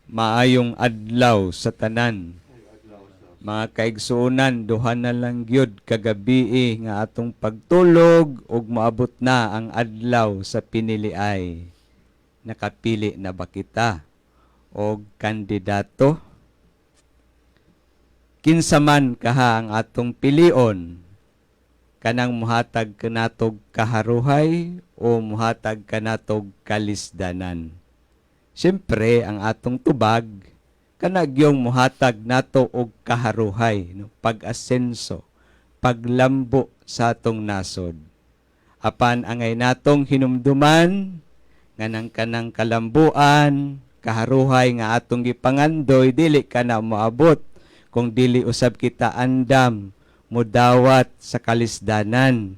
Maayong adlaw sa tanan. Mga kaigsuonan, duha na lang gyud ka gabii nga atong pagtulog ug moabot na ang adlaw sa piniliay. Nakapili na ba kita og kandidato? Kinsa man kaha ang atong pilion, kanang muhatag kanatog kaharuhay o muhatag kanatog kalisdanan? Siyempre, ang atong tubag, kana gyung muhatag nato og kaharuhay, no? Pag-asenso, paglambo sa atong nasod. Apan angay natong hinumduman nga nang kanang kalambuan, kaharuhay nga atong gipangandoy, dili kana moabot kung dili usab kita andam mudawat sa kalisdanan,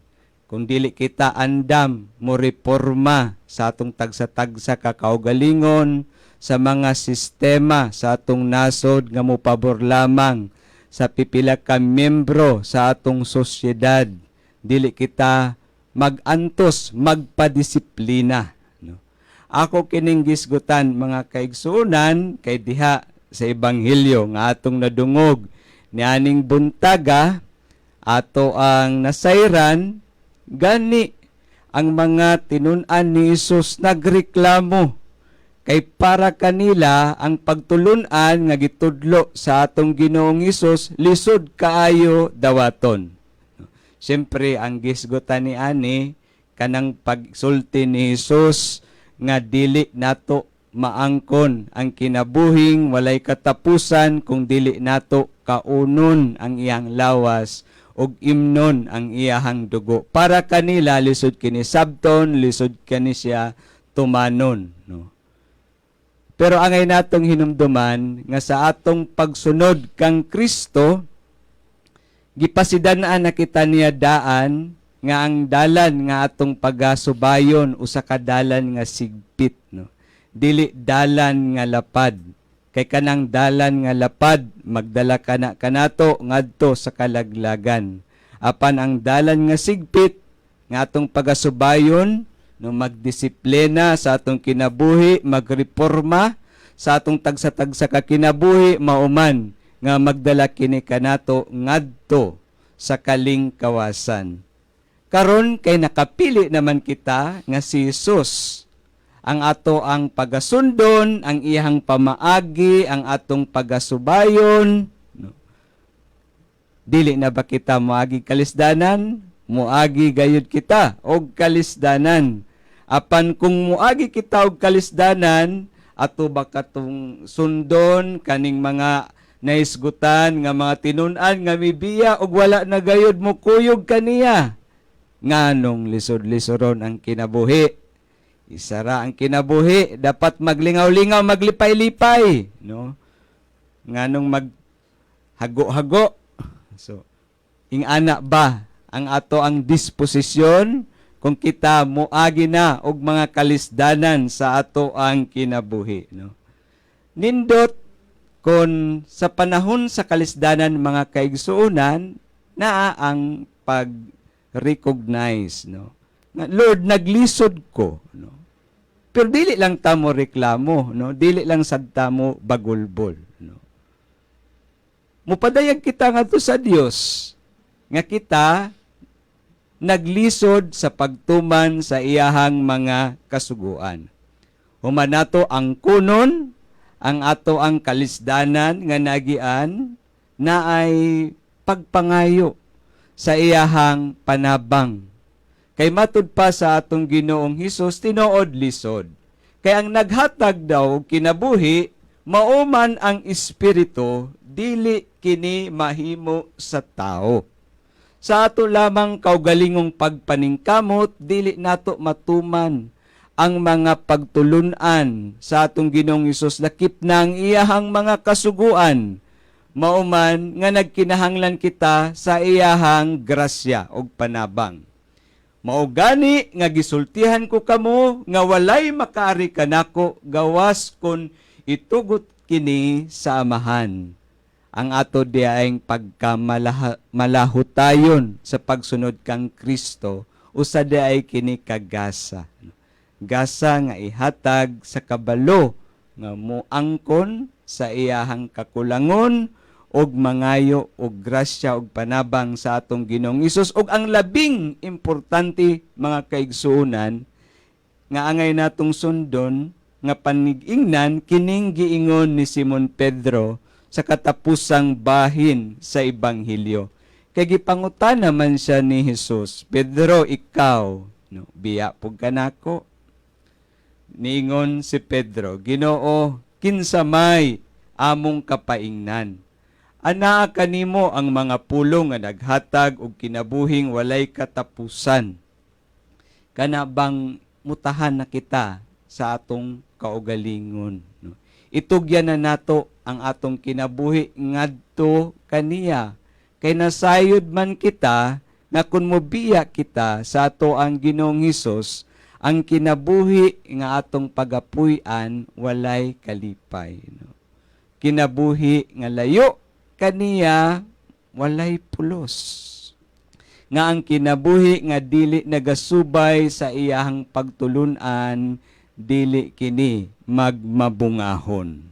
kung dili kita andam mo reforma sa atong tagsa-tagsa ka kaugalingon, sa mga sistema sa atong nasod nga mopabor lamang sa pipila ka miyembro sa atong sosyedad, dili kita magantos magpadisiplina, no? Ako kining gisgutan, mga kaigsuonan, kay diha sa ebanghelyo nga atong nadungog nianing buntaga, ato ang nasayran gani ang mga tinun-an ni Hesus nagreklamo kay para kanila ang pagtulunan nga gitudlo sa atong Ginoong Hesus lisod kaayo dawaton. Siyempre, ang gisgutan ni ani kanang pagsulti ni Hesus nga dili nato maangkon ang kinabuhing walay katapusan kung dili nato kaunon ang iyang lawas ug imnon ang iyahang dugo. Para kanila lisod kini sabton, lisod kini siya tumanon, no? Pero angay natong hinumduman nga sa atong pagsunod kang Kristo, gipasidan-an na kita niya daan nga ang dalan nga atong pagasubayon usa ka dalan nga sigpit, no? Dili dalan nga lapad, kay kanang dalan nga lapad magdala kana kanato ngadto sa kalaglagan, apan ang dalan nga sigpit nga atong pagasubayon, no, magdisiplina sa atong kinabuhi, magreforma sa atong tagsa-tagsa ka kinabuhi, mauman nga magdala kini kanato ngadto sa kalingkawasan. Karon kay nakapili naman kita nga si Jesus ang ato ang pagasundon, ang iyang pamaagi, ang atong pagasubayon, no? Dili na ba kita moagi kalisdanan? Moagi gayud kita og kalisdanan. Apan kung moagi kita og kalisdanan, ato ba katong sundon kaning mga nahisgutan nga mga tinun-an nga mibiya og wala na gayud mo kuyog kaniya? Nganong lisod-lisoron ang kinabuhi? Isara ang kinabuhi, dapat maglingaw-lingaw, maglipay-lipay, no? Nganong mag hago-hago? So, ingana ba ang ato ang disposisyon kung kita moagi na og mga kalisdanan sa ato ang kinabuhi, no? Nindot kon sa panahon sa kalisdanan, mga kaigsuonan, naa ang pag-recognize, no? Nga, "Lord, naglisod ko," no? Pero dili lang ta mo reklamo, no? Dili lang sad ta mo bagulbol, no? Mupadayag kita ngadto sa Dios nga kita naglisod sa pagtuman sa iyahang mga kasuguan. Human nato ang kunon ang ato ang kalisdanan nga nagian na ay pagpangayo sa iyahang panabang. Kay matud pa sa atong Ginoong Hesus, tinuod lisod. Kay ang naghatag daw kinabuhi, mauman ang espiritu, dili kini mahimo sa tao. Sa ato lamang kaugalingong pagpaningkamot, dili nato matuman ang mga pagtulunan sa atong Ginoong Hesus, lakip na ang iyahang mga kasuguan. Mauman nga nagkinahanglan kita sa iyahang grasya og panabang. Mao gani nga gisultihan ko kamo nga walay makaari kanako gawas kon itugot kini sa Amahan. Ang ato diaeng pagkamalahutayon sa pagsunod kang Kristo, usa diay kini ka gasa. Gasa nga ihatag sa kabalo nga moangkon sa iyahang kakulangon og mangayo og grasya og panabang sa atong Ginoong Hesus. Ug ang labing importante, mga kaigsuonan, nga angay natong sundon nga panigingnan, kining giingon ni Simon Pedro sa katapusang bahin sa Ebanghelyo. Kay gipangutana man siya ni Jesus, "Pedro, ikaw, no, biya pud ka nako?" Niingon si Pedro, "Ginoo, kinsa may among kapaingnan? Anaa kanimo ang mga pulong nga naghatag og kinabuhing walay katapusan." Kana bang mutahan na kita sa atong kaugalingon, no? Itugyan na nato ang atong kinabuhi ngadto kaniya. Kay nasayod man kita nga kung mobiya kita sa ato ang Ginoong Hesus, ang kinabuhi nga atong pagapuy-an walay kalipay, no? Kinabuhi nga layo kaniya, walay pulos. Nga ang kinabuhi nga dili nagasubay sa iyahang pagtulunan, dili kini magmabungahon.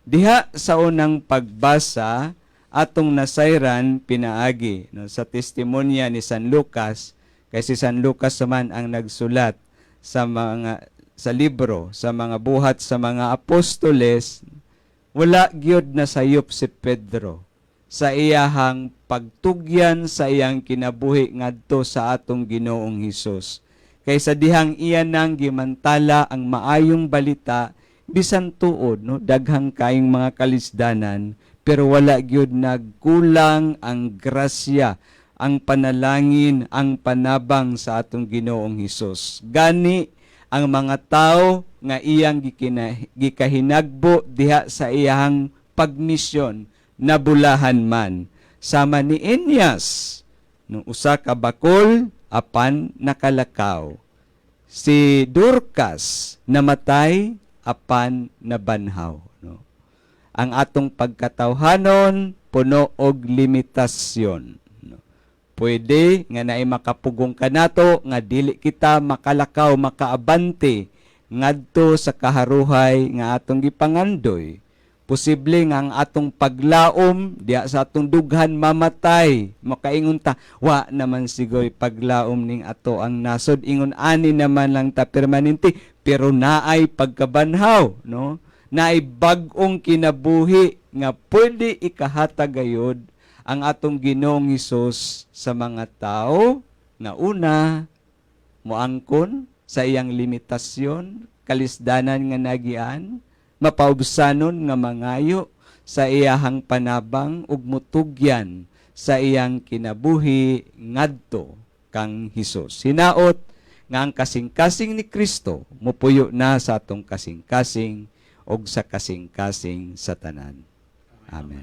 Diha sa unang pagbasa, atong nasayran pinaagi, no, sa testimonya ni San Lucas, kay si San Lucas naman ang nagsulat sa libro sa mga Buhat sa mga Apostoles. Wala gyud nasayop si Pedro sa iyahang pagtugyan sa iyang kinabuhi ngadto sa atong Ginoong Hesus. Kay sa dihang iya nang gimantala ang maayong balita, bisan tuod, no, daghang kayong mga kalisdanan, pero wala gyud nagkulang ang grasya, ang panalangin, ang panabang sa atong Ginoong Hesus. Gani ang mga tao nga iyang gikahinagbo diha sa iyang pagmisyon, nabulahan man sama ni Eneas, no, usa ka bakol apan nakalakaw. Si Dorcas, namatay apan nabanhaw, no? Ang atong pagkatawhanon puno og limitasyon, no? Pwede nga naay makapugong kanato nga dili kita makalakaw, makaabante ngadto sa kaharuhay nga atong gipangandoy. Posible nga ang atong paglaom diha sa atong dughan mamatay. Makaingon ta, "Wa naman siguro'y paglaom ning ato ang nasod. Ingon ani naman lang ta permanente," pero naay pagkabanhaw, no? Naay bag-ong kinabuhi nga pwede ikahatag gayod ang atong Ginoong Hesus sa mga tao nga una moangkon sa iyang limitasyon, kalisdanan nga nagian, mapaubsanon nga mangayo sa iyahang panabang ug mutugyan sa iyang kinabuhi ngadto kang Hesus. Hinaot nga ang kasing-kasing ni Kristo mupuyo na sa atong kasing-kasing ug sa kasing-kasing sa tanan. Amen.